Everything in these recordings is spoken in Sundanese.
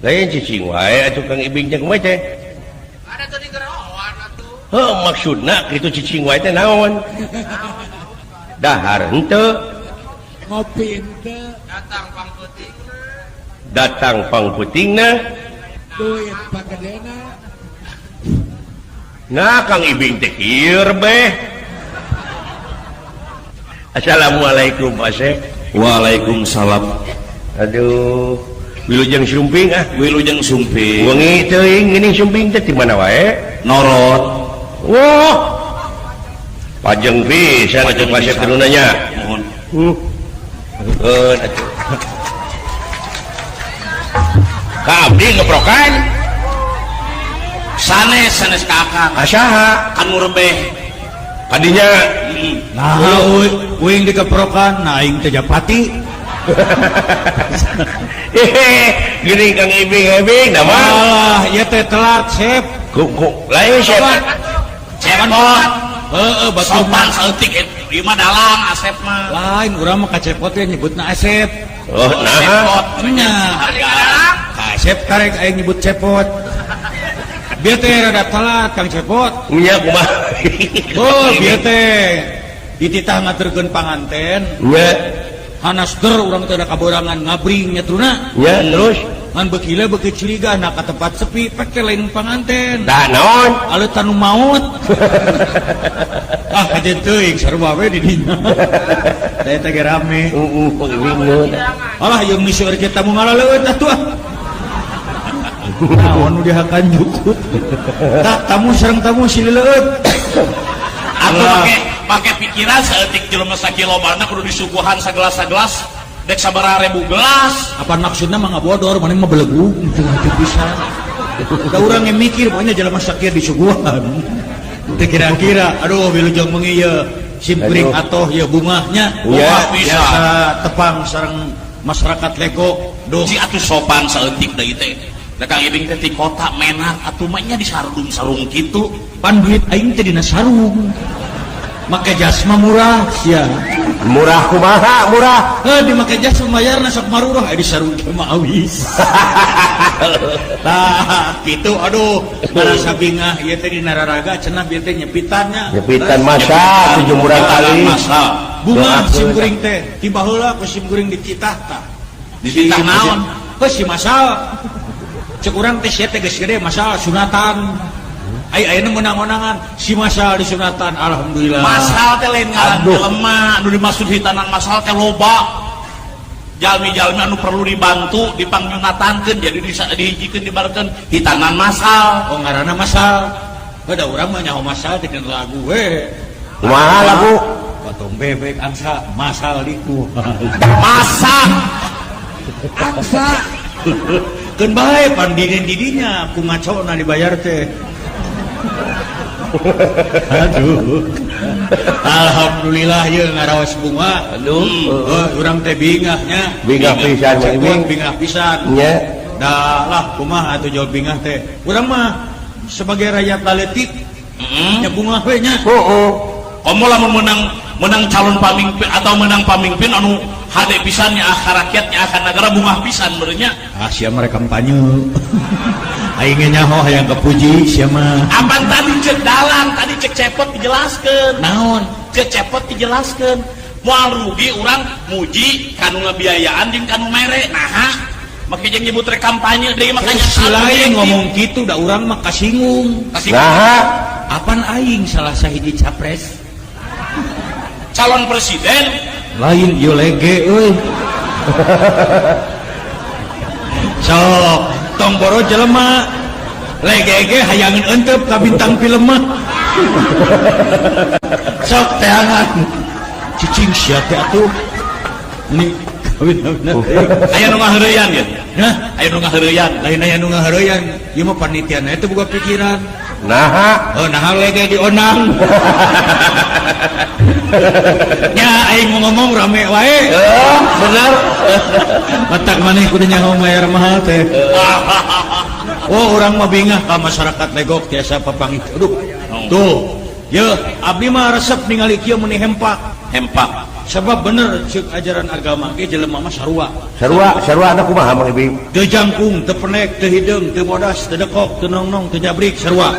Lain cicing wae atuh Kang Ibing teh kumaha teh? Ada tuh di geroan atuh. Heuh, maksudna kitu cicing wae teh naon? Dahar henteu, Ngopi henteu. Datang pangpeutingna. Datang pangpeutingna. Duit pagedena. Nah, Kang Ibing teh kieu beh. Assalamualaikum, Asep. Waalaikumsalam. Aduh, wilujeng sumping ah. Wilujeng sumping. Wengi teuing geuning sumping teh di mana wae? Norot. Wah. Pajeng pisan atuh Pajeng Pak Asep pisan. kudu nanya. Mohon. Heun atuh. Ka abdi ngeprokan? Sanes, sanes ka akang. Ka saha? Kan rebeh. Kadinya. Nah, uing dikeprokan, nah aing teh japati. Hehe, geuning Kang Ibing Ibing da mah. Alah, ieu teh telat, Sep. Ku ku lain Sep. Cepot. Heeh, batu Sopan saeutik ieu mah dalang Asep mah. Lain urang mah kacepot teh nyebutna Asep. Oh, nah. Cepot. Nya. Ka Asep karek aing nyebut Cepot. Bieu teh rada telat Kang Cepot. Nya kumaha? Oh, bieu teh dititah ngaturkeun panganten. Nya, Hanas der urang teh ada kaborangan ngabring nya truna. Nya terus. Ngan beuki leuh beuki curiga na ka tempat sepi pek teh lain panganten. Da naon? Aleutan nu maut. Ah, kajen teuing sarua we di dinya. Teh teh ge rame. Heeh, Kang Ibing nu. Alah, jeung misueur kita tamu ngalaleueut atuh ah. Naon nu dihakan jukut. Tah tamu sareng tamu silih leueut. Atuh make make pikiran saeutik jelema sakilobana kudu disuguhan sagelas-sagelas dek sabaraha ribu gelas. Apa maksudna mah ngabodor, maneh mah belegug teu teu bisa. Da urang yang mikir pokoknya jelema sakieu disuguhan. Teu kira-kira, aduh, wilujeng wengi ieu sim kuring Aduh. atoh ieu bungahnya. Nya. Bisa. Biasa tepang sareng masyarakat Legok. Duh, Si atuh sopan saeutik deui teh. Da Kang Ibing teh ti kota menak atuh mah nya di sarung-sarung kitu. Pan duit aing teh dina sarung. Make jas mah murah sia. Murah kumaha murah? Heuh, dimake jas mah bayarna sok marurah, di sarung teh mah awis. Tah, kitu aduh, ngarasa bingah ieu teh dina raraga cenah bieu teh nyepitannya. Nyepitan masa tujuh murah kali. Masa. Bunga Doakeun. Sim kuring teh, tiba heula ku sim kuring dititah tah. Dititah naon? Heuh, si masal. Cek urang teh sia teh geus gede masal sunatan. Ai ayeuna menang-menangan si masal disunatan, alhamdulillah. Masal teh lain ngaran Aduh. jelema anu dimaksud hitanan masal teh loba. Jalmi-jalmi anu perlu dibantu dipangnyunatankeun jadi dihijikeun dibarkeun hitanan masal. Oh, ngaranna masal. Heuh, da urang mah nyaho masal teh dina lagu we. Kumaha lagu? Potong bebek angsa masal diku. Masak. Angsa. Keun bae pan didin didinya ku ngacona dibayar teh. Aduh. Alhamdulillah ye ngaraos bunga. Aduh. Oh, urang teh bingahnya. Bingah pisan Mang Ibing. Bingah pisan. Nya. Dah lah kumaha atuh jawab bingah teh. Urang mah sebagai rakyat laletik nya bungah we nya. Heeh. Komo lamun menang menang calon pamimpin atau menang pamimpin anu hade pisan nya akar rakyatnya akan negara bungah pisan berenya. Ah, sia mah rek kampanye. Aing ge nyaho hayang kepuji sia mah. Apan tadi cek dalang, tadi cek Cepot dijelaskeun. Naon? Cek Cepot dijelaskeun. Moal rugi urang muji kanu ngabiayaan jeung kanu mere. Naha make jeung nyebut rek kampanye deui makanya Si lain ngomong kitu da urang mah kasinggung. Kasih. Nah, Apan aing salah sahiji capres? Calon presiden. Lain ieu lege euy. Sok tong boro jelema lege ge hayangeun eunteup ka bintang film mah. Sok teangan. Cicing sia teh atuh. Ini kawin. Aya nu ngaheureuyan ge. Nah, Aya nu ngaheureuyan. Lain aya nu ngaheureuyan, ieu mah panitiana itu boga pikiran. Nah, Oh, nah lege diondang. Nya aing mau ngomong rame wae. Eh, bener. Matak maneh kudu nyaho mayar mahal teh. Oh, urang mah bingah ka masyarakat Legok tiasa papanggih. Aduh. Tuh. Ye, abdi mah resep ningali kieu meuni hempak. Hempak. Sebab bener cek ajaran agama ge jelema mah sarua. Sarua, sarua anu kumaha Mang Ibing? Teu jangkung, teu penek, teu hideung, teu bodas, teu dekok, teu nongnong, teu jabrik, sarua.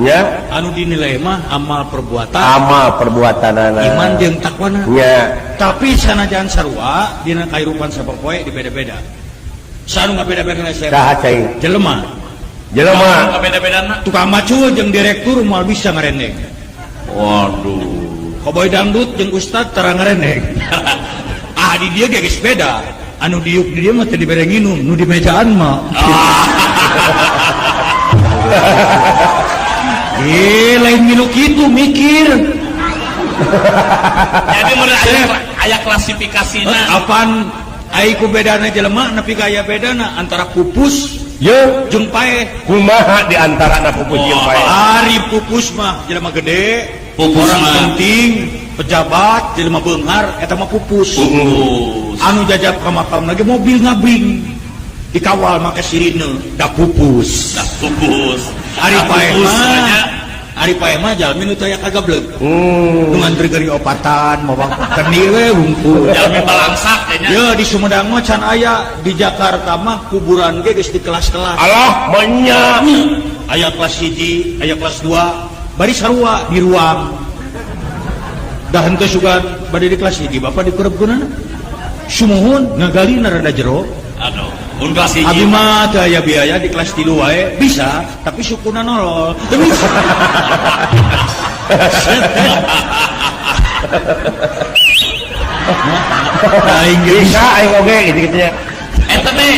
Nya, Anu dinilai mah amal perbuatan, amal perbuatanana. Iman jeung takwana. Nya. Tapi sanajan sarua dina kahirupan sapopoe dibeda-beda. Sanu ngabeda-beda saya. Saha cai? Jelema. Jelema. Beda-bedana. Tukang macul jeung direktur moal bisa ngarendeng. Waduh. Koboy dangdut jeung ustad tara ngarendeng. Ah, di dia ge geus beda. Anu diuk di dia mah teu dibere nginum, nu di mejaan mah. Eh, lain ngilu kitu mikir. Jadi mun aya klasifikasina. Apaan ai ku bedana jelema nepi ka aya bedana antara pupus Ye, jeung paeh. Kumaha di antara na pupus jeung paeh? Ari pupus mah jelema gede, pupus orang mah penting, pejabat, jelema beunghar eta mah pupus. Pupus. Anu jajab ka makam lagi mobil ngabring. Dikawal make sirine, da pupus. Da pupus. Ari paeh pupus mah, ari paeh mah jalmi nu teu aya kagableug. Nu ngantri geri opatan, mawa kendi we hungkul. Jalmi balangsak kayaknya. Ya di Sumedang mah can aya, di Jakarta mah kuburan ge geus di kelas-kelas. Alah, menya. Aya kelas 1, aya kelas 2, bari sarua di ruang. Dah henteu sugan bade di kelas 1, bapak dikurebkeunana. Sumuhun ngagalina rada jero. Aduh, mun kelas 1. Abi mah teu aya biaya di kelas 3 wae bisa, tapi sukuna nolol. Teu bisa. Aing ge bisa aing oge gitu-gitu nya. Eta teh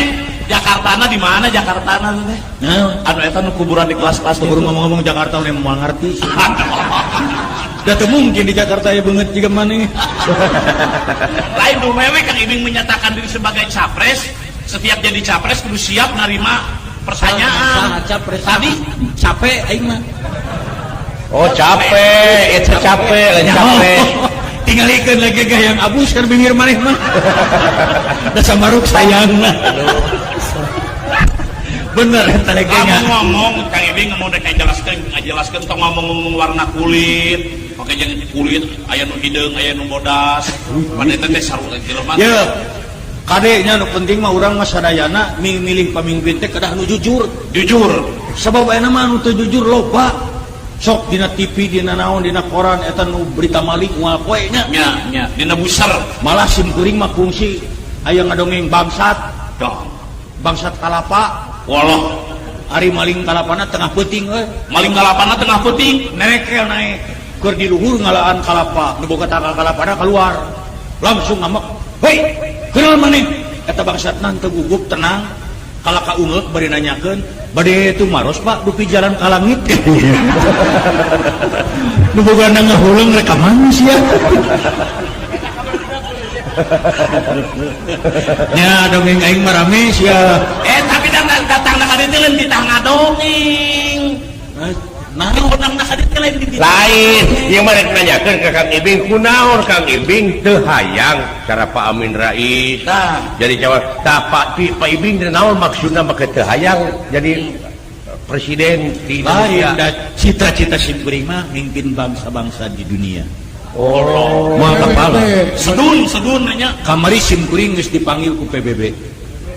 Jakartana di mana Jakartana teh? Nah, anu eta nu kuburan di kelas-kelas keburu ngomong-ngomong Jakarta udah moal ngarti. Da teu mungkin di Jakarta aya beungeut jiga maneh. Lain nu wewe Kang Ibing menyatakan diri sebagai capres, setiap jadi capres kudu siap narima pertanyaan. Saha capres? Tadi capek aing mah. Oh, capek, eta capek, lain capek. Tingalikeun lagi gayang abus kan bibir maneh mah. Da samaruk sayang mah. Bener eta lagi nya. Kamu ngomong Kang Ibing ngomong rek ngajelaskeun tong ngomong-ngomong warna kulit. Pake jeung kulit aya nu hideung, aya nu bodas. Pan eta teh sarua jelema. Ye. Kade nya nu penting mah urang mah sadayana milih pamimpin teh kedah nu jujur. Jujur. Sabab ayeuna mah nu teu jujur loba. Sok dina TV, dina naon, dina koran eta nu berita maling moal poe nya. Nya, nya, dina buser. Malah sim kuring mah kungsi aya ngadongeng bangsat. Dong. Bangsat kalapa. Waloh. Ari maling kalapana tengah peuting euy. Maling kalapana tengah peuting, nerekel naik. Keur di luhur ngalaan kalapa, nu boga tangkal kalapana keluar. Langsung ngamek. Hei, kenal maneh? Eta bangsatna teu gugup tenang. Kalaka ungeuk bari nanyakeun, bade tumaros Pak dupi jalan ka langit. Nu boga ngahuleng rek ka mana sia? Nya dongeng aing mah rame sia. Tapi datang na ka dieu lain ditah ngadongeng. Nah, datang na ka dieu lain ditah. Lain, ieu mah rek nanyakeun ka Kang Ibing, kunaon Kang Ibing teu hayang cara Pak Amin Rais. Tah. Jadi jawab, tah Pak Ibing teh naon maksudna make teu hayang jadi presiden di Lain Indonesia. Da cita-cita sim kuring mah mimpin bangsa-bangsa di dunia. Oh, moal kepala. Sedun, sedun nya. Kamari sim kuring geus dipanggil ku PBB.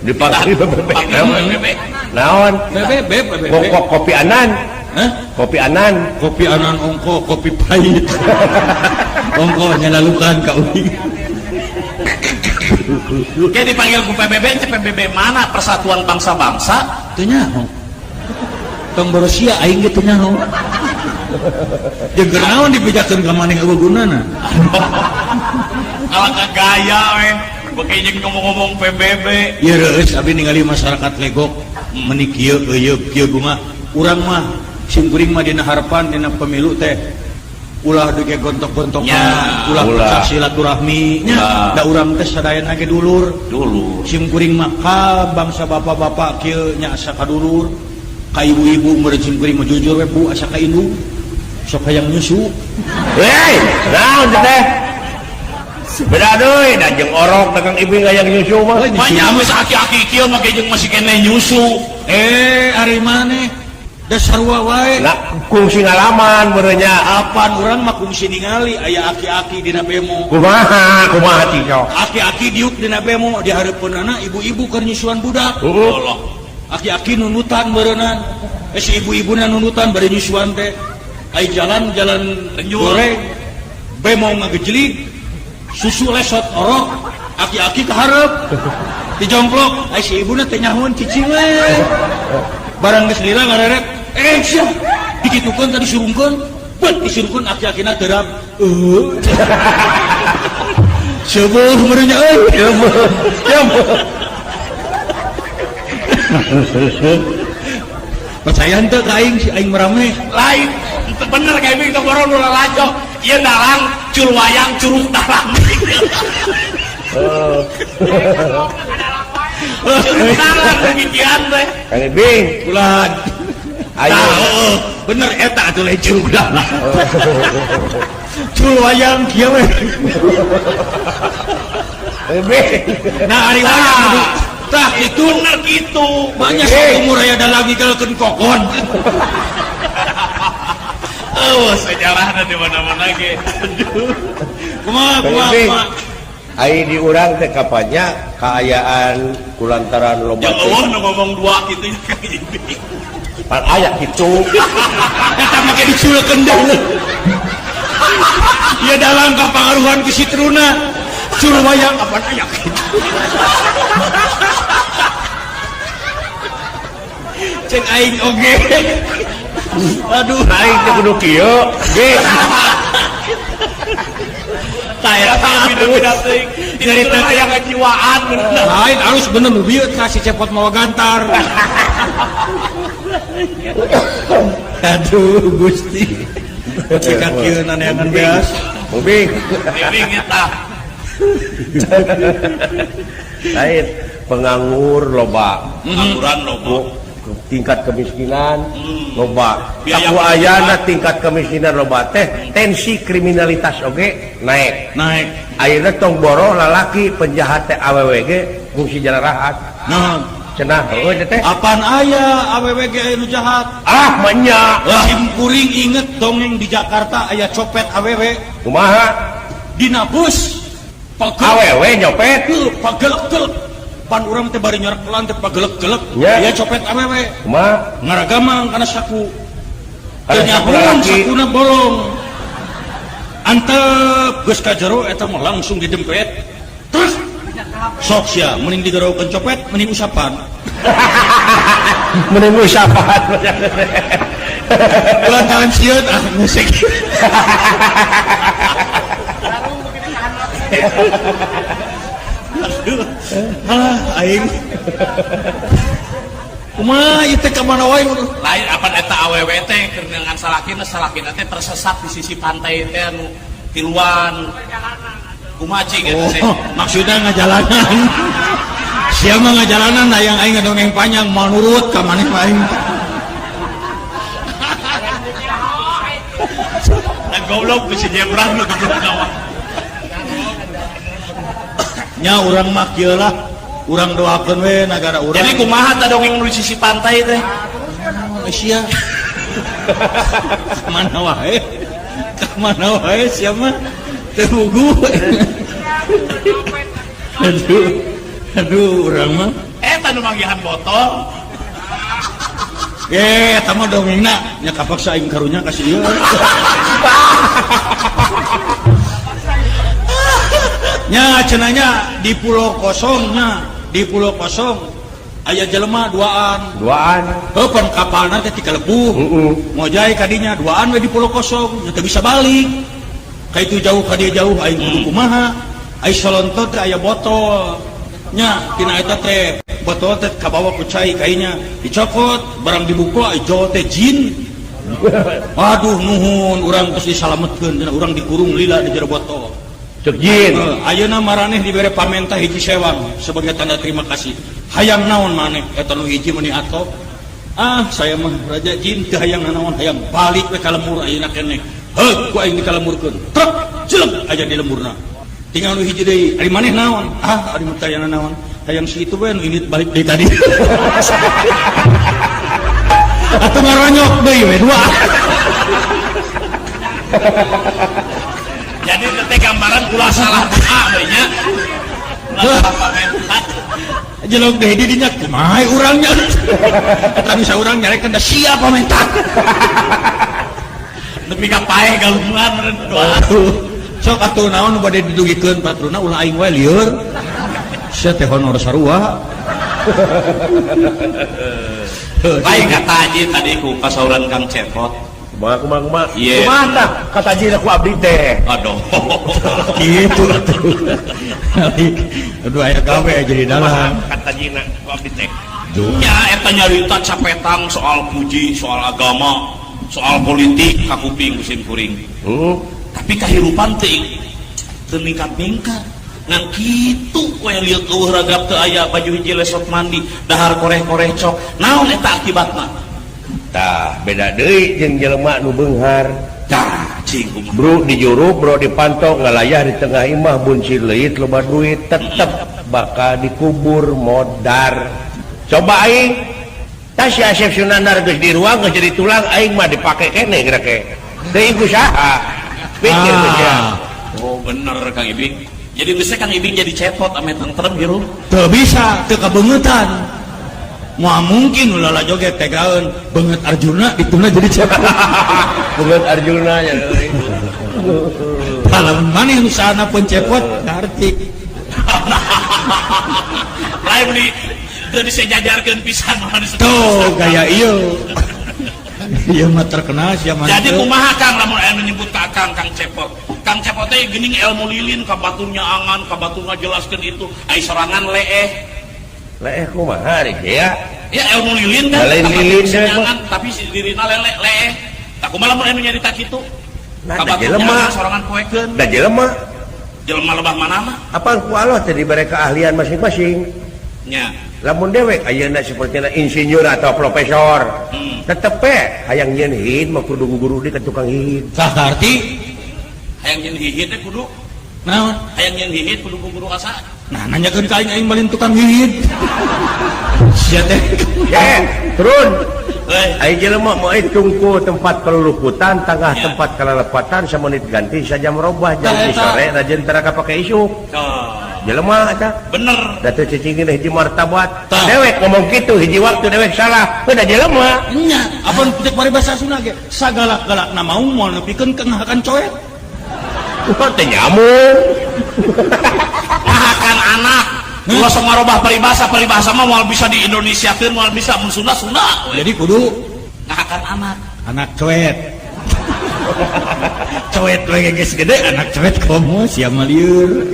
Dipanggil PBB. PBB. Naon? PBB, PBB. Pokok kopi anan. Hah? Kopi anan. Kopi anan ongko, kopi pahit. Ongko nyalalukan ka uing. Kayak dipanggil ku PBB, teh PBB mana? Persatuan Bangsa-Bangsa? Teu nyaho. Tong borosia aing ge teu nyaho. Jeung keur naon dipijakeun ka maneh eueuh gunana? Kalah ka gaya we. Beuki jeung ngomong-ngomong PBB. Ieu reueus abi ningali masyarakat legok meuni kieu euyeub kieu kumaha. Urang mah sim kuring mah dina harapan dina pemilu teh ulah duge gontok-gontokan, Ya, ulah ulah. pecah silaturahmi nya. Ulah. Da urang teh sadayana ge dulur. Dulur. Sim kuring mah ka bangsa bapak-bapak kieu nya asa ka dulur, ka ibu-ibu meureun sim kuring mah jujur we Bu asa ka indung. Sok hayang nyusu. Hei, naon teh? Beda deui, da jeung orok da Kang Ibing hayang nyusu mah. Banyak geus aki-aki kieu mah ge jeung masih keneh nyusu. Ari maneh? Da sarua wae. Lah kungsi ngalaman meureunnya. Apan urang mah kungsi ningali aya aki-aki dina bemo. Kumaha kumaha cicok? Aki-aki diuk dina bemo di hareupeunana ibu-ibu keur nyusuan budak. Heeh. Aki-aki nunutan meureunnan. Si ibu-ibuna nunutan bari nyusuan teh. Ai jalan-jalan goreng bemo ngagejlig susu lesot orok aki-aki ka hareup dijongklok ai si ibuna teh nyahoan cicing we. Barang geus lila ngareret sia dikitukeun tadi surungkeun bet disurungkeun aki-akina terap seueuh meureun nya euy seueuh percaya henteu ka aing si aing merame lain bener kayak begitu boro nu lalajo ieu dalang cul wayang curug dalang curug dalang demikian teh Kang Ibing bulan ayo bener eta atuh lain curug dalang cul wayang kieu we nah ari wayang tah kitu bener kitu banyak umur aya da lagi galkeun kokon. Oh, sejarahna di mana-mana ge. Kumaha kumaha kumaha. Ai di urang teh kapannya kaayaan kulantaran loba. Ya eueuh nu ngomong dua kitu nya Kang Ibing. Pan aya kitu. Eta make diculekeun deui. Ieu dalang kapangaruhan ku si Truna. Cul wayang apan aya kitu. Cek aing oge. Aduh, aing teh kudu kieu ge. Tah eta beda-beda teuing. Nyarita aya kejiwaan bener. Lain alus bener nu bieu tah si Cepot mawa gantar. Aduh Gusti. Cek kieu naneangan beas. Bubing. Bubing eta. Lain penganggur loba. Pengangguran loba. Tingkat kemiskinan loba. Aku ayana tingkat kemiskinan loba teh tensi kriminalitas oge naik. Naik. Ayeuna tong boro lalaki penjahat teh awewe ge fungsi jalan rahat. Nah, cenah heueuh teh. Apaan aya awewe ge aya nu jahat? Ah, menya. Sim kuring inget dongeng di Jakarta aya copet awewe. Kumaha? Dina bus. Awewe nyopet. Heuh, pagelek-gelek. Pan urang teh bari nyorak pelan teh pagelek-gelek. Ya. Aya copet awewe. Kumaha? Ngaragamang kana saku. Kana saku lalaki. Sakuna bolong. Antep geus ka jero eta mah langsung didempet. Terus sok sia mending digerokeun copet mending usapan. Mending usapan. Lantaran sieun ah musik. Halah aing. Kumaha ieu teh ka mana wae? Lain apan eta awewe teh keur neangan salakina, salakina teh tersesat di sisi pantai teh anu tiluan. Kumaha cing eta teh? Oh, maksudna ngajalanan. Sia mah ngajalanan hayang aing ngadongeng panjang moal nurut ka maneh mah aing. Da goblok ku si Jebran nu goblok kawan. Nya urang mah kieu lah, urang doakeun we nagara urang. Jadi kumaha tah dongeng nu di sisi pantai teh? Oh, sia. Mana wae? Ka mana wae sia mah? Teu puguh. Aduh. Aduh urang mah. Eta nu manggihan botol. Ge, eta mah dongengna nya kapaksa aing karunya ka si ieu. Nya cenanya di pulau kosongnya, di pulau kosong aya jelema duaan. Duaan. Heuh pan kapalna teh tikalebuh. Heeh. Ngojay ka dinya duaan we di pulau kosong, nya teu bisa balik. Ka itu jauh ka dieu jauh aing kudu kumaha? Ai salontot teh aya botol. Nya tina eta teh botol teh kabawa ku cai kainya dicokot barang dibuka ai jol teh jin. Aduh nuhun urang terus disalametkeun cenah urang dikurung lila di jero botol. Cek jin. Ayeuna maraneh dibere pamentah hiji sewang sebagai tanda terima kasih. Hayang naon maneh eta nu hiji meuni ato. Ah, saya mah raja jin teu hayang naon hayang balik we ka lemur ayeuna keneh. Heuh, ku aing dikalemurkeun. Truk jeleng aja di lemurna. Tinggal nu hiji deui, ari maneh naon? Ah, ari mah teu hayang naon. Hayang si itu we nu indit balik deui tadi. Atuh ngaronyok deui we dua. Jadi teh gambaran ulah salah doa we nya. Ulah salah pamenta. Jelok deui di dinya kumaha urangnya. Eta bisa urang nyarekeun da sia pamenta. Nepi ka paeh galungan meureun doa. Sok atuh naon nu bade didugikeun patruna ulah aing wae lieur. Sia teh honor sarua. Lain kata haji tadi ku kasauran Kang Cepot. Kumaha kumaha kumaha. Iya. Kumaha tah kata haji ku abdi teh. Aduh. Kitu atuh. Aduh aya gawe jadi dalang. Kata haji ku abdi teh. Ya eta nyarita capetang soal puji, soal agama, soal politik kakuping ku kuring. Tapi kahirupan teh teu ningkat-ningkat. Ngan kitu we lieur eueuh ragap teu aya baju hiji lesot mandi, dahar koreh-koreh cok. Naon eta akibatna? Tah, beda deui jeung jelema nu beunghar. Tah, cing kumaha. Bro dijuru, bro dipantau ngalayah di tengah imah buncir leuit loba duit tetep bakal dikubur modar. Coba aing tah si Asep Sunandar geus di ruang geus jadi tulang aing mah dipake keneh geura ke. Teuing ku saha? Pikir geus ya. Oh, bener Kang Ibing. Jadi bisa Kang Ibing jadi cepot ame tentrem hirup. Teu bisa, teu kabeungetan. Moal mungkin ulah joget tegaeun beungeut Arjuna dituna jadi cepot. Beungeut Arjuna nya. Lamun maneh nu saana pun cepot ngarti. Lain di teu disejajarkeun pisan mah disebut. Tuh gaya ieu. Ieu mah terkenal sia mah. Jadi kumaha Kang lamun aya nu nyebut ka Kang Kang Cepot. Kang Cepot teh geuning ilmu lilin ka batur nyaangan, ka batur ngajelaskeun itu, ai sorangan leeh. Leeh kumaha ari ya? Ya ilmu lilin kan. Lain lilin nyaangan, tapi si dirina lele leeh. Tah kumaha lamun anu nyarita kitu? Nah, Ka batur jelema sorangan poekeun. Da jelema. Jelema lebah manana? Apa ku Allah teh dibere keahlian masing-masing? Nya. Lamun dewek ayeuna sapertina insinyur atau profesor. Tetep we hayang nyeun hihid mah kudu guru di ka tukang hihid. Tah arti hayang nyeun hihid teh kudu naon? Hayang nyeun hihid kudu ku guru asa. Nah nanyakeun ka aing aing malin tukang hihid. Sia teh. Ye, turun. Aing jelema moal tungku tempat keluluputan, tangah ya. Tempat kalalepatan samenit ganti sajam robah jam di sore rajin tara kapake isuk. Jelema eta. Bener. Da teu cicingin hiji martabat. Dewek ngomong kitu hiji waktu dewek salah. Heuh da jelema. Nya, apan cek paribasa Sunda ge sagalak-galakna maung moal nepikeun ka ngahakan coet. Wah teh nyamuk. Ngahakan anak. Ulah sok ngarobah paribasa, paribasa mah moal bisa di Indonesiakeun, moal bisa mun Sunda Sunda. Jadi kudu ngahakan anak. Anak coet. Coet we geus gede anak coet komo sia mah lieur.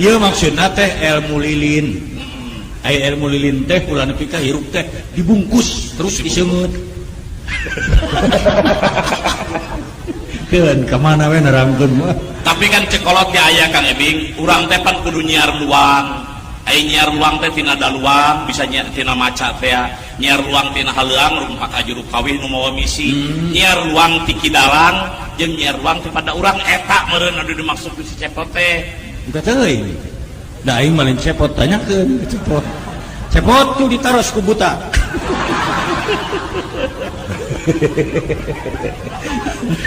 Ieu maksudna teh ilmu lilin. Ai ilmu lilin teh ulah nepi ka hirup teh dibungkus terus diseungeut. Keun ka mana we nerangkeun mah. Tapi kan cekolot ge aya Kang Ebing, urang teh pan kudu nyiar luang. Ai nyiar luang teh tina daluang, bisa nyiar tina maca teh, nyiar luang tina haleuang rumpak ka juru kawih nu mawa misi, nyiar luang ti kidalang jeung nyiar luang ti pada urang eta meureun anu dimaksud ku si Cepot teh. Buka teuing. Da aing mah lain Cepot tanyakeun ke Cepot. Cepot tuh ditaros ku buta.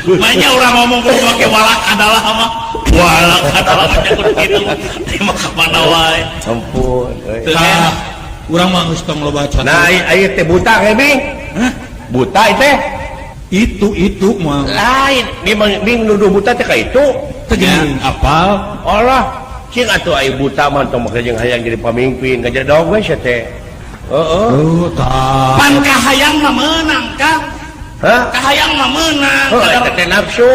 Banyak orang ngomong kudu make walak adalah mah. Walak adalah nya kudu kitu. Mah ka mana wae. Ampun euy. Tah, urang mah geus tong loba catu. Nah, ieu teh buta Kebing. Hah? Buta teh. Itu mah. Lain, bing nuduh buta teh ka itu. Teh geuning apal. Allah, cing atuh ai buta mah tong make jeung hayang jadi pamimpin, ka jadi dog we sia teh. Heeh. Oh, tah. Pan kahayang mah meunang, Kang. Hah? Kahayang mah meunang. Oh, eta teh nafsu.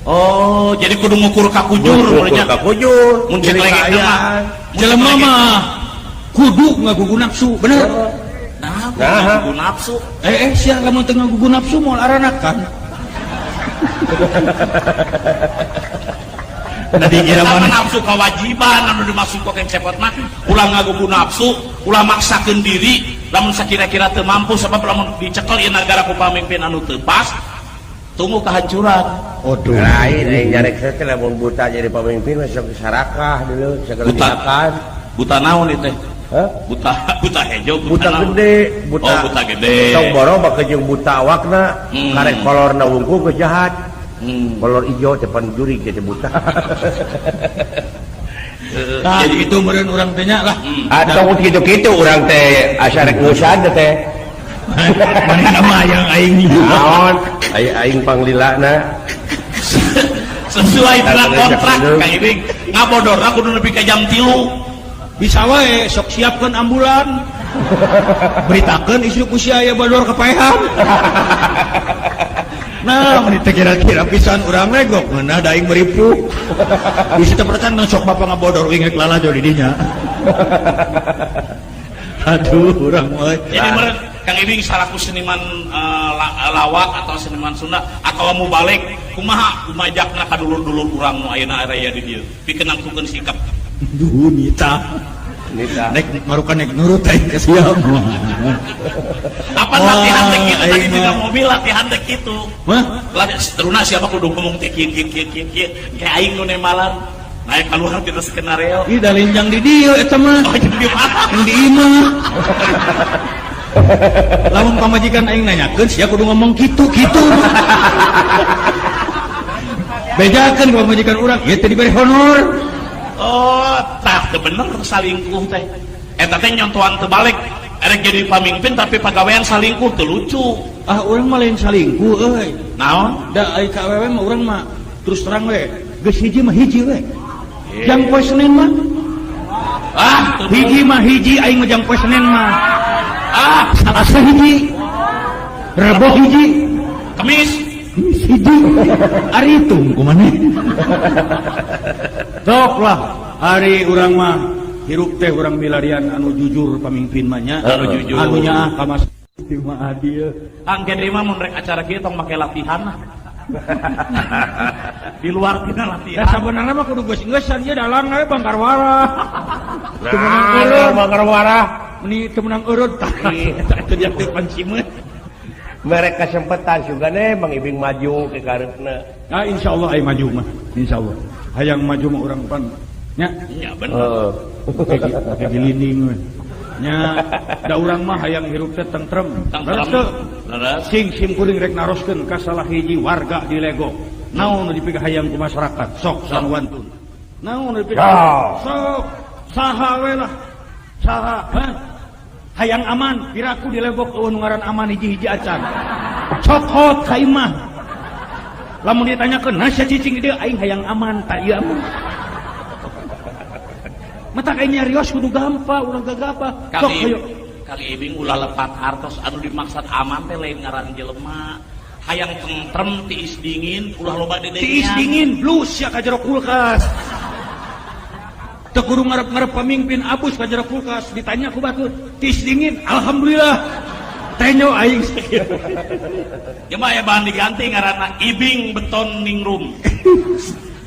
Oh, jadi kudu ngukur ka kujur, Ngukur ka kujur. Mun cek Jadi lagi kaayaan. Jelema mah kudu ngagugu nafsu, bener. Nah, Nah. ngagugu nafsu. Sia lamun teu ngagugu nafsu moal aranakan. Nah, dikira Eta mana? Nafsu kewajiban anu dimaksud ku Kang Cepot mah ulah ngagugu nafsu, ulah maksakeun diri lamun sakira-kira teu mampu sebab lamun dicekel ieu nagara ku pamimpin anu teu pas tunggu kehancuran. Aduh. Lain aing nyarek teh lamun buta jadi pamimpin mah sok sarakah dulu segala Buta. dimakan. Buta naon ieu teh? Hah? Buta buta hejo, buta naon? Gede, buta. Oh, buta gede. Tong boro bakal jeung buta awakna, karek kolorna wungkul geus jahat. Kolor ijo teh pan jurig teh buta. Nah, jadi itu meureun urang teh nya lah. Atau kitu-kitu urang teh asa rek ngusad teh. Manehna mah yang aing. Naon? Aya aing panglilana. Sesuai dengan Tah, kontrak tah, Kang Ibing ngabodorna kudu nepi ka jam 3. Bisa wae sok siapkeun ambulan. Beritakeun isu ku sia aya bador kapaehan. Nah, mun teh kira-kira pisan urang legok ngeunah da aing meripu. Bisa teh percan sok bapak ngabodor uing rek lalajo di dinya. Aduh, urang mah. Jadi meureun Kang Ibing salaku seniman lawak atau seniman Sunda atau mubalig, kumaha kumajakna ka dulur-dulur urang nu ayeuna aya di dieu pikeun nangtukeun sikap? Duh, nita. Nita. Nek marukan nek nurut aing ka sia. Apa Wah, latihan teh kitu tadi aing di mah. mobil latihan teh kitu. Hah? Latihan teruna siapa kudu ngomong teh kieu kieu kieu kieu kieu kayak aing nu nemalan naik keluar kita skenario. Ih, da linjang di dieu eta mah. Oh, jadi di mana? Yang di imah. Lamun pamajikan aing nanyakeun sia kudu ngomong kitu kitu. Bejakeun ke pamajikan urang, ieu teh diberi honor. Oh, tah teu bener salingkuh teh. Eta teh nyontohan terbalik. Erek jadi pamimpin tapi pagawean salingkuh teu lucu. Ah, urang mah lain salingkuh euy. Naon? Da ai ka awewe mah urang mah terus terang we. Geus hiji mah hiji we. Jang poe Senin mah. Ah, teu Hiji mah hiji aing mah jang poe Senin mah. Ah, Salasa hiji. Rebo hiji. Kemis. Kemis hiji. Ari hitung kumaneh. Sok lah ari urang mah hirup teh urang milarian anu jujur pamimpin mah nya. Anu jujur. Anu nyaah ka mas mah adil. Angke deui mah mun rek acara kieu tong make latihan lah. Di luar tina Ya latihan. sabenerna mah kudu geus-geusan ieu dalang we bangkarwara. Teu meunang Nah, eureun. bangkarwara. Meni teu meunang eureun tah. Eta teu dia teh pancimeun. Mereka kesempatan sugane Bang Ibing maju ke kareupna. Ah, insyaallah ai maju mah. Insyaallah. Hayang maju mah urang pan nya. Ya bener. Heeh. Kayak gilining we. Nya da urang mah hayang hirup teh tentrem. Tentrem. Leres teu? Leres. Sing sim kuring rek naroskeun ka salah hiji warga di Legok. Naon nu dipikahayang ku masyarakat? Sok san wantun. Naon nu dipikahayang? Sok saha we lah. Saha? Hah? Hayang aman, piraku di Legok eueuh nu ngaran aman hiji-hiji acan. Cokot ka imah. Lamun ditanyakeun, "Nah sia cicing di dieu?" Aing hayang aman, tak ieu aman. Mata aing nyarios kudu gampa, urang gagabah. Sok Kang hayo. Kang Ibing ulah lepat hartos anu dimaksud aman teh lain ngaran jelema. Hayang tentrem, tiis dingin, ulah loba dedeungan. Tiis dingin, blus ya ka jero kulkas. Teu kudu ngarep-ngarep pamimpin abus ka jero kulkas, ditanya ku batur, tiis dingin, alhamdulillah. Tenyo aing sakieu. Ya mah aya bahan diganti ngaranna Ibing Beton Ningrum.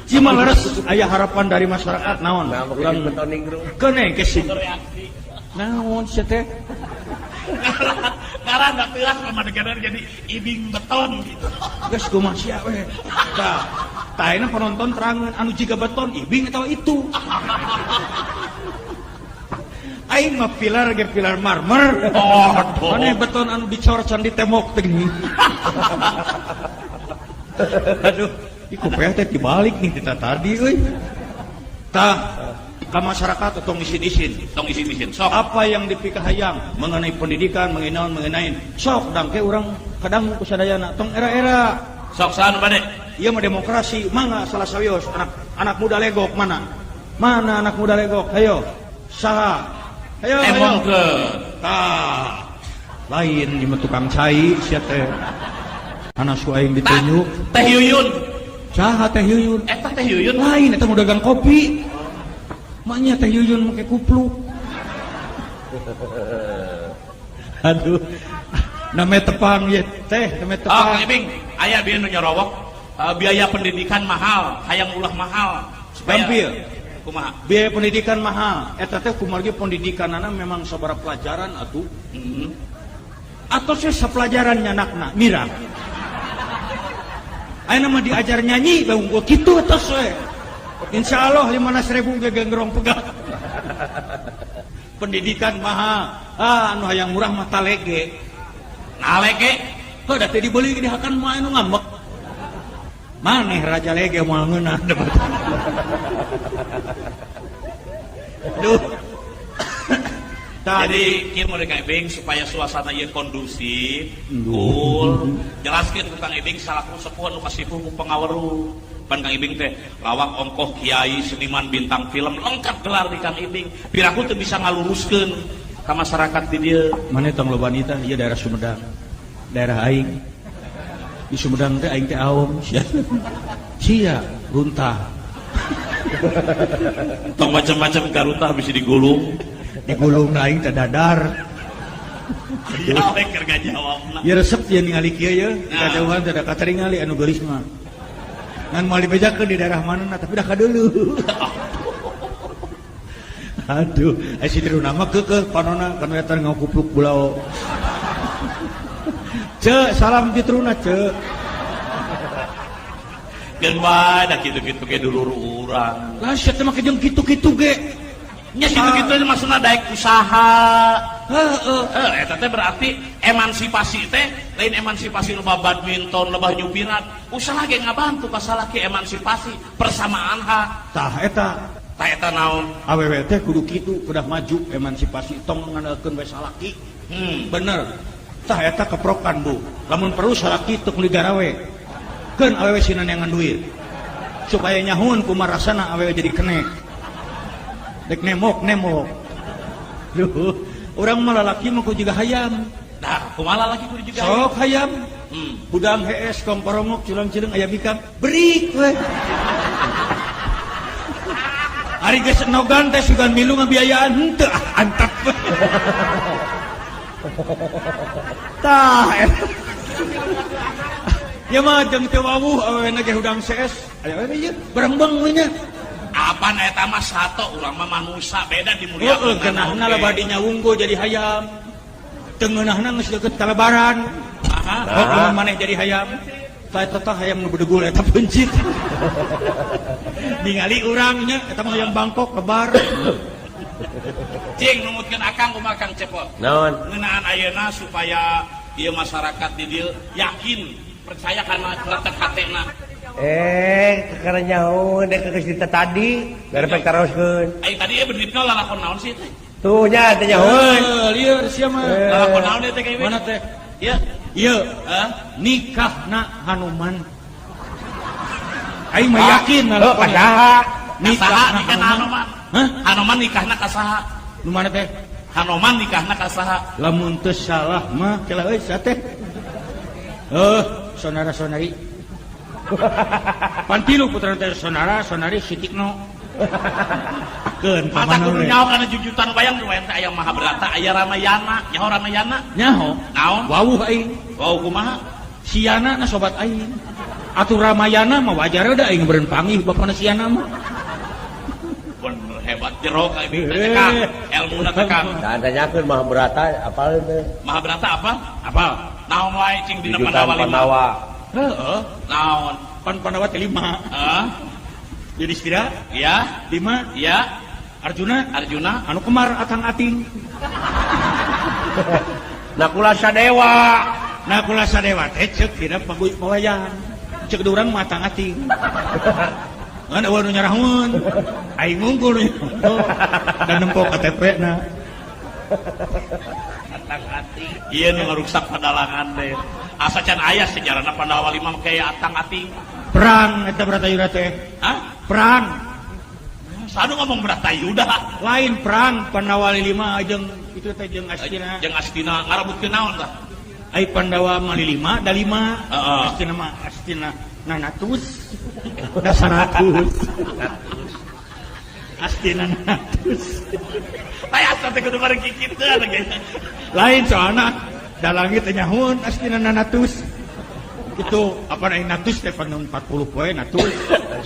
Cima leres aya harapan dari masyarakat naon? Nah, Urang urang beton ningrum. keun ke sing. Reaksi. Naon sia teh? Ngaran da teuas mah jadi Ibing Beton gitu. Geus kumaha sia we. Tah, tah ayeuna penonton terangeun anu jiga beton Ibing atawa itu. Aing mah pilar ge pilar marmer. Oh, Maneh beton anu dicor can di tembok teh gini. Aduh, ih kupeah teh dibalik nih kita tadi euy. Tah, ka masyarakat tong isin-isin. Tong isin-isin sok. Apa yang dipikahayang mengenai pendidikan, mengenai naon, mengenai sok dangke urang kadang ku sadayana tong era-era. Sok saha nu bade? Ieu mah demokrasi, mangga salah sawios anak anak muda Legok mana? Mana anak muda Legok? Ayo. Saha? Ayo, ayo. Emongkeun. Tah. Lain ieu mah tukang cai sia teh. Anak su aing ditunjuk. Teh Yuyun. Saha Teh Yuyun? Eta Teh Yuyun. Lain eta mau dagang kopi. Maknya Teh Yuyun make kupluk. Aduh. Namanya tepang ya teh, namanya Oh, tepang. Kang Ibing, aya bieu nu nyorowok, biaya pendidikan mahal, hayang ulah mahal. Supaya Gampil. Kumaha? Biaya pendidikan mahal. Eta teh kumargi pendidikanana memang sabaraha pelajaran atuh. Atau sih sepelajaran nyanakna, mira. Ayeuna mah diajar nyanyi bae unggul kitu atos we. Insya Allah 15.000 ge gengrong pegang. Pendidikan mahal. Ah, anu hayang murah mah talege. Nalege heuh da teh dibeli dihakan mah anu ngambek. Maneh raja lege moal ngeunah debat. Duh. Jadi kieu mun Kang Ibing supaya suasana ieu kondusif, cool, jelaskeun ku Kang Ibing salaku sepuh anu kasipuh ku pangaweruh. Pan Kang Ibing teh lawak ongkoh kiai seniman bintang film lengkap gelar di Kang Ibing. Piraku teu bisa ngaluruskeun ka masyarakat di dieu. Maneh tong loba nita ieu daerah Sumedang. Daerah aing. Di Sumedang teh aing teh awam sia. Sia runtah. Tong macam-macam ka runtah bisa digulung. Digulung aing teh dadar. Ya we keur ngajawabna. Ya resep ya ningali kieu ye, kajauhan teh da kataringali anu geulis mah. Ngan moal dibejakeun di daerah mana tapi dah kadeuleu. Aduh, ai si Diruna mah keukeuh panona kana eta ngakupluk bulao. Ceu, salam Citruna ceu. Geun bae da kitu-kitu ge dulur urang. Lah sia teh make jeung kitu-kitu ge. Nya kitu-kitu maksudna daek usaha. Heeh. Eta teh berarti emansipasi teh lain emansipasi loba badminton, loba nyupiran. Usaha ge ngabantu ka salaki emansipasi, persamaan hak. Tah eta. Tah eta naon? Awewe teh kudu kitu, kudah maju emansipasi tong ngandalkeun we salaki. Bener. Tah eta keprokan, Bu. Lamun perlu salaki teu kudu garawe. Keun awewe sina neangan duit. Supaya nyahun kumaha rasana awewe jadi kenek. Dek nemok nemok. Duh, urang mah lalaki mah kudu jiga hayam. Nah, kumaha lalaki kudu jiga hayam? Sok hayam. Hudang hees kongkorongok culang-cileung aya bikang. Berik we. Ari geus enogan teh sugan milu ngabiayaan henteu ah antep. Tah eta. Ya mah jeung teu wawuh awewena ge hudang sees. Aya we ieu bareng-beng we nya. Apaan eta mah sato urang mah manusa beda dimuliakeun. Heeh, geunahna lah badinya wungkul jadi hayam. Teu ngeunahna geus deukeut ka lebaran. Aha. Hok lamun maneh jadi hayam. Tah eta tah hayam nu bedegul eta peuncit. Ningali urang nya eta mah hayam Bangkok lebar. Cing numutkeun akang kumaha Kang Cepot? Naon? Ngeunaan ayeuna supaya ieu masyarakat di dieu yakin percaya kana letek hatena. Karena nyaho dek geus dita tadi, garepek taroskeun. Ai tadi ieu bedripna lalakon naon sih teh? Tuh nya teh nyahoeun. Lieur sia mah. Lalakon naon ieu teh kayak Mana teh? Ieu. Ieu. Hah? Nikahna Hanuman. Aing mah yakin Heuh, ka saha? Nikahna nikahna Hanuman. Hah? Hanuman nikahna ka saha? Nu mana teh? Hanuman nikahna ka saha? Lamun teu salah mah kela euy sia teh. Heuh, sonara-sonari. Pantilu putra teh sonara sonari sitikno. Keun Mata pamana kudu we. nyaho kana jujutan wayang nu wayang teh aya Mahabharata, aya Ramayana, nyaho Ramayana? Nyaho. Naon? Wawuh aing. Wawuh kumaha? Siana na sobat aing. Atuh Ramayana mah wajar da aing beureun panggih bapana Siana mah. Bener hebat jero ka ieu teh Kang. Elmuna teh Kang. Tah tanyakeun Mahabharata apal teh? Mahabharata apa? Apal. Naon wae cing dina Jujutan Pandawa lima. Pandawa. Heeh. Naon? Pan Pandawa teh 5. Heeh. Yudhistira? Iya. 5. Iya. Arjuna? Arjuna anu kemar atang ating. Nakula Sadewa. Nakula Sadewa teh ceuk dina pawayang. Ceuk urang mah atang ating. Ngan eueuh nu nyarahun. Aing ngungkul nu. Dan nempo KTP na. Atang ating. Ieu nu ngaruksak padalangan teh. Asa can aya sejarahna Pandawa 5 make atang ating. Perang eta Bratayuda teh. Hah? Perang. Sanu ngomong Bratayuda. Lain perang Pandawa 5 jeung itu teh jeung Astina. Jeung Astina ngarebutkeun naon tah? Ai Pandawa mah 5 da 5. Heeh. Astina mah Astina nanatus. Da 100. Astina nanatus. Tah asa teh kudu bareng kikituan ge. Lain soalna da langit teh nyahun Astina nanatus. Itu apa na natus teh pan 40 poe natus.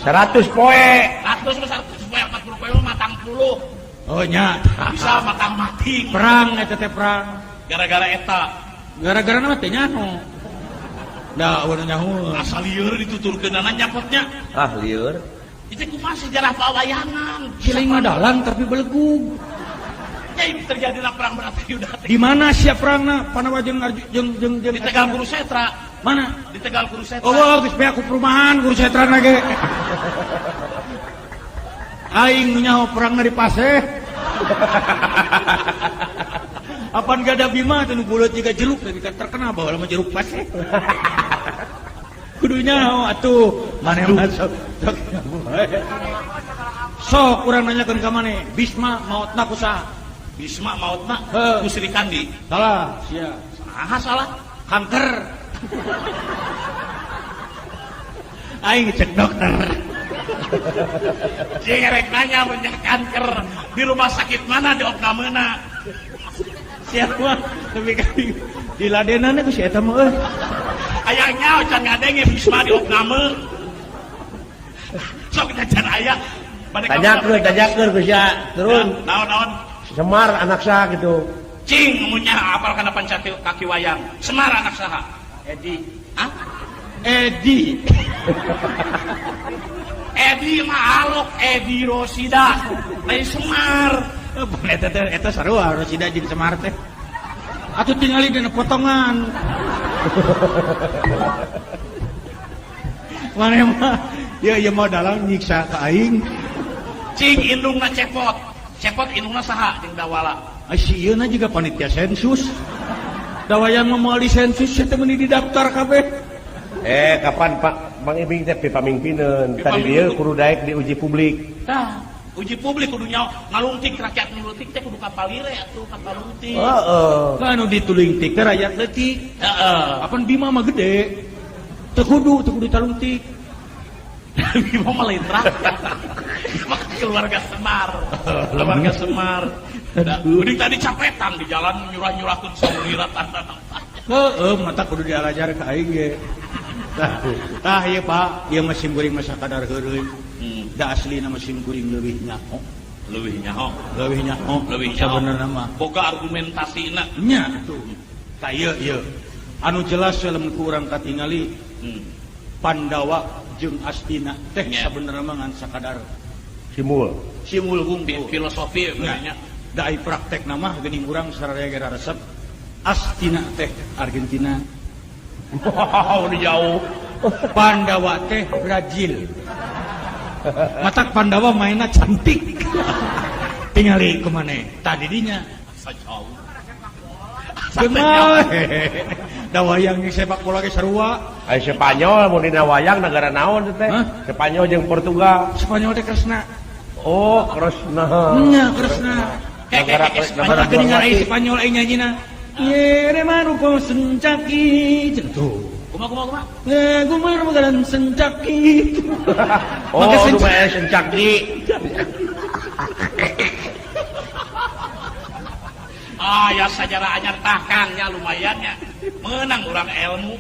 100 poe. 100 mah 100 poe 40 poe mah matang puluh. Oh nya. Bisa matang mati. Perang eta teh perang. Gara-gara eta. Gara-gara mah teh nyaho. Da eueuh nyahun. Asa lieur dituturkeunana nyapotnya. Ah lieur. Itu kumaha sejarah pawayangan. Ciling mah dalang tapi belegug. Ya Nya terjadi perang Bratayuda teh. Di mana sia perangna Pandawa jeung jeung jeung jeung di Tegal Kurusetra. Mana? Di Tegal Kurusetra. Oh, geus beak ku perumahan Kurusetra na ge. Aing nu nyaho perangna di Paseh. Apan gada Bima teh nu buleut jiga jeruk tapi kan terkenal baheula mah jeruk Paseh. Kudu nyaho atuh maneh mah sok. Sok urang nanyakeun ka maneh, Bisma maotna ku saha? Bisma maotna ku Sri Kandi. Salah, sia. Saha salah? Kanker. Aing cek dokter. Jeung rek nanya banyak kanker di rumah sakit mana di opnamena. Siapa tapi di ladenan ku si eta mah euy. Aya nyaho can ngadenge Bisma di opname. Sok jajan aya. Tanyakeun ku sia turun. Naon-naon? Semar anak saha gitu. Cing mun nya apal kana pancati kaki wayang. Semar anak saha? Edi. Hah? Edi. Edi mah alok Edi Rosida. Lain Semar. Eta teh eta sarua Rosida jeung Semar teh. Atuh tingali dina potongan. Maneh mah ya ieu mah dalang nyiksa ka aing. Cing indungna cepot. Cepot indungna saha jeung Dawala? Ai si ieu na juga panitia sensus. Dawayang mah moal disensus teh meuni didaftar kabeh. Kapan Pak Mang Ibing teh pamingpineun? Tadi dieu kudu daek di uji publik. Tah, uji publik kudu nyaho ngalungtik rakyat nu leutik teh kudu kapalire atuh kapalungtik. Heeh. Kan anu ditulingtik teh rakyat leutik. Heeh. Apan Bima mah gede. Teu kudu talungtik. Bima mah lain rakyat. Bima keluarga Semar. Keluarga Semar. Udah tadi capetan di jalan nyurah-nyurahkeun saulira tanda. Heeh, mata kudu dialajar ka aing ge. Tah ieu Pak, ieu mah sim kuring mah sakadar heureuy. Da aslina mah sim kuring leuwih nyaho. Leuwih nyaho. Leuwih nyaho. Leuwih nyaho. Sabenerna mah boga argumentasina. Nya atuh. Tah ieu ieu. Anu jelas lamun ku urang katingali Pandawa jeung Astina teh sabenerna mah ngan sakadar simul. Simul hungkul. Filosofi nya. Da ai praktekna mah geuning urang sararea ge resep. Astina teh Argentina. Wow, udah jauh. Pandawa teh Brazil. Matak Pandawa mainna cantik. Tingali kumaneh. Tadi dinya asa jauh. Gemal. Da wayang jeung sepak bola ge sarua. Ai Spanyol mun dina wayang negara naon teh? Spanyol jeung Portugal. Spanyol teh Kresna. Oh, Kresna. Nya Kresna. Negara negara geuningan ai Spanyol ai nyanyina. Yere maruko sencaki tuh. Kumaha kumaha kumaha? Gumar magaran sencaki. Oh, lumayan sencaki. Ah, ya sajarah anyar tah Kang nya lumayan nya. Menang urang ilmu.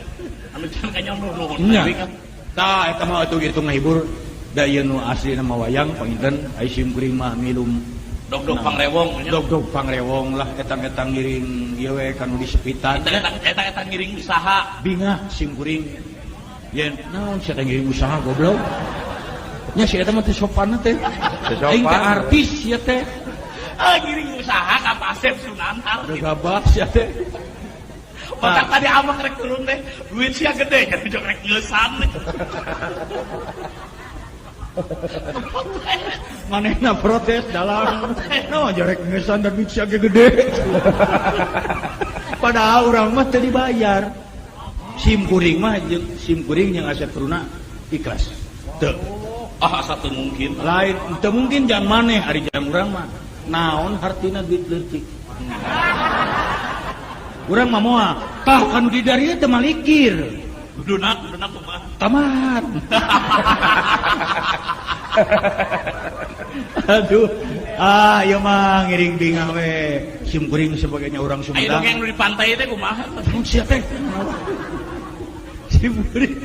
Anu can kanya nuhun deui kan. Tah eta mah atuh kitu ngahibur da ieu nu aslina mah wayang panginten ai sim kuring mah milum dog-dog pangrewong nya. Dog-dog pangrewong lah etang-etang ngiring ieu we kanu disepitan. Etang-etang ngiring usaha. Bingah sim kuring. Yen naon sia teh ngiring usaha goblok. Nya si eta mah teu sopan teh. Aing teh artis sia teh. Ah ngiring usaha ka Pak Asep Sunantar. Gabah sia teh. Maka tadi amak rek turun teh duit sia gede jadi jok rek ngeusan. Manehna protes dalam no jorek ngeusan dan duit sia gede. Padahal urang mah teu dibayar. Sim kuring mah jeung sim kuring jeung Asep Teruna ikhlas. Teu. Ah asa teu mungkin. Lain teu mungkin jangan maneh ari jam urang mah. Naon hartina duit leutik. Urang mah moal. Tah kanu di darieu teu malikir. Kuduna kuduna kumaha? Tamat. Aduh, ah ieu mah ngiring bingah we. Sim kuring sebagainya urang Sumedang. Ayo dongeng nu di pantai teh kumaha? Mun sia teh. Sim kuring.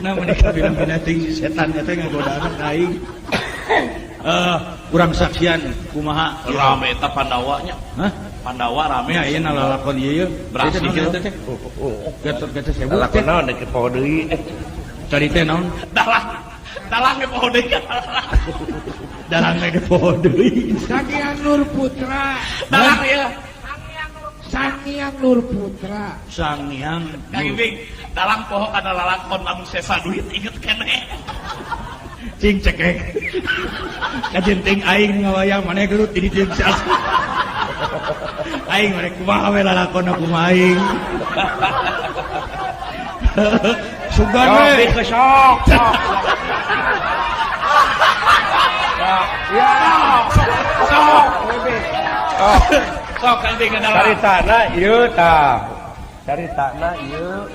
Nah menikah bilang binating si setan eta ngagodaan ka aing. Urang saksian kumaha? Rame eta Pandawa nya. Hah? Pandawa rame. Nya ieu lalakon ieu. Berhasil teh. Gatot-gatot sebu. Lalakon naon deuk poho deui. Tadi teh naon? Dalah. Dalang ge poho deui. Dalang ge poho deui. Sangyang Nur Putra. Dalang ieu. Sangyang Nur Putra. Sangyang. Kang Ibing, dalang poho kana lalakon lamun sesa duit inget keneh. Cing cekek. Kajenting aing ngawayang maneh gelut di dieu si Asep. Aing rek kumaha we lalakonna kumaha aing. Sugan we. Sok sok. Ya. Sok. Sok Kang Ibing dalang. Caritana ieu tah. Caritana ieu.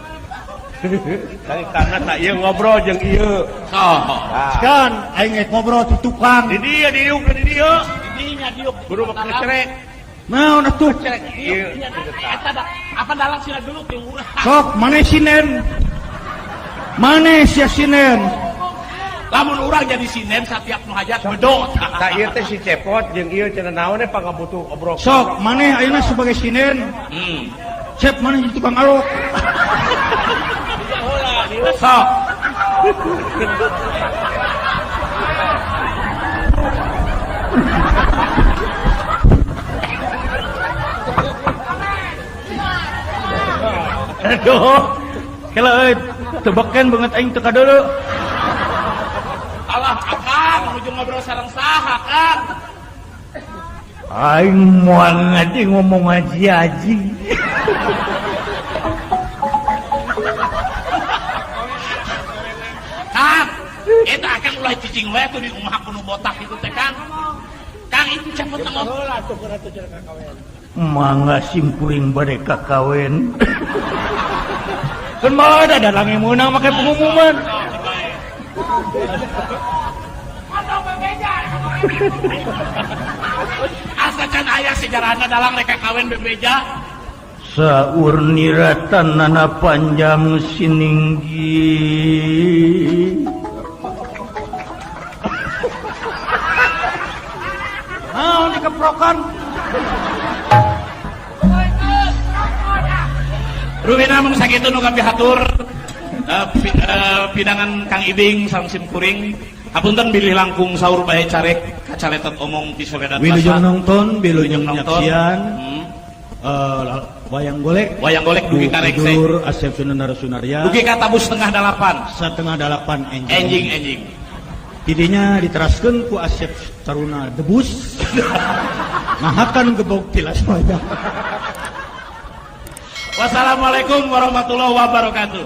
Caritana tah ieu ngobrol jeung ieu. Sok. Kan aing rek ngobrol ti tukang. Di dieu diuk di dieu. Dinya diuk. Buru kecerek. Naon atuh? Ieu. Eta apa dalang sila dulu ti urang. Sok maneh sinen. Maneh sia sinen. Lamun urang jadi sinen satiap nu hajat bedot. Tah ieu teh si Cepot jeung ieu cenah naon we pangabutuh obrol. Sok maneh ayeuna sebagai sinen. Cep maneh jadi tukang alok. Sok. Aduh. Kela euy, tebeken banget aing teu kadeuleu. Alah akang menuju ngobrol sareng saha Kang. Aing moal ngaji ngomong ngaji-aji. Kang, eta akang ulah cicing we tuh di umah kuno botak itu teh Kang. Kang itu cepet ngomong. Mangga simkuring bade kakawen. Kan malah ada dalang yang meunang make pengumuman. Asa can aya sejarahna dalang rek kawin bebeja. Saur niratan nana panjang sininggi. Naon dikeprokan? Ruwina mung sakitu nu kapihatur pidangan Kang Ibing sareng simkuring. Hapunten bilih langkung saur bae carek kacaletot omong ti soledat basa. Wilujeng nonton, wilujeng nyaksian. Wayang golek. Wayang golek dugi ka rengse. Dulur Asep Sunandar Sunarya. Dugi ka tabuh 7:30. 7:30 enjing. Enjing enjing. Tidinya diteraskeun ku Asep Taruna Debus. Mahakan gebog tilas wayang. Wassalamualaikum warahmatullahi wabarakatuh.